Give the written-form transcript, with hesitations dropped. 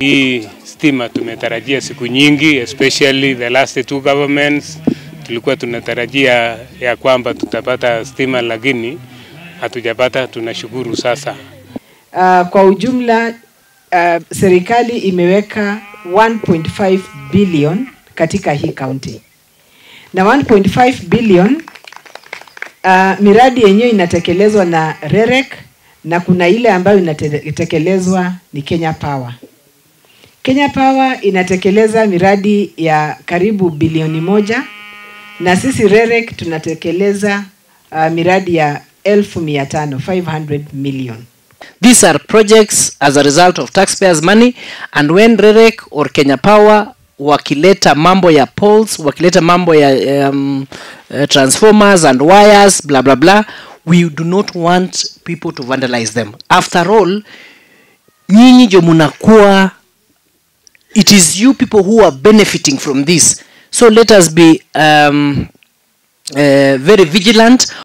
Hii stima tumetarajia siku nyingi, especially the last two governments tulikuwa tunatarajia ya kwamba tutapata stima, lakini hatujapata. Tunashukuru sasa. Kwa ujumla serikali imeweka 1.5 billion katika hii county na 1.5 billion miradi yenyewe inatekelezwa na REREC na kuna ile ambayo inatekelezwa ni Kenya Power. Kenya Power inatekeleza miradi ya karibu bilioni 1 na sisi REREC tunatekeleza miradi ya 500,000, 500 million. These are projects as a result of taxpayers' money, and when REREC or Kenya Power wakileta mambo ya poles, wakileta mambo ya transformers and wires, blah blah blah, we do not want people to vandalize them. After all, nyinyi ndio mnakuwa, it is you people who are benefiting from this. So let us be very vigilant.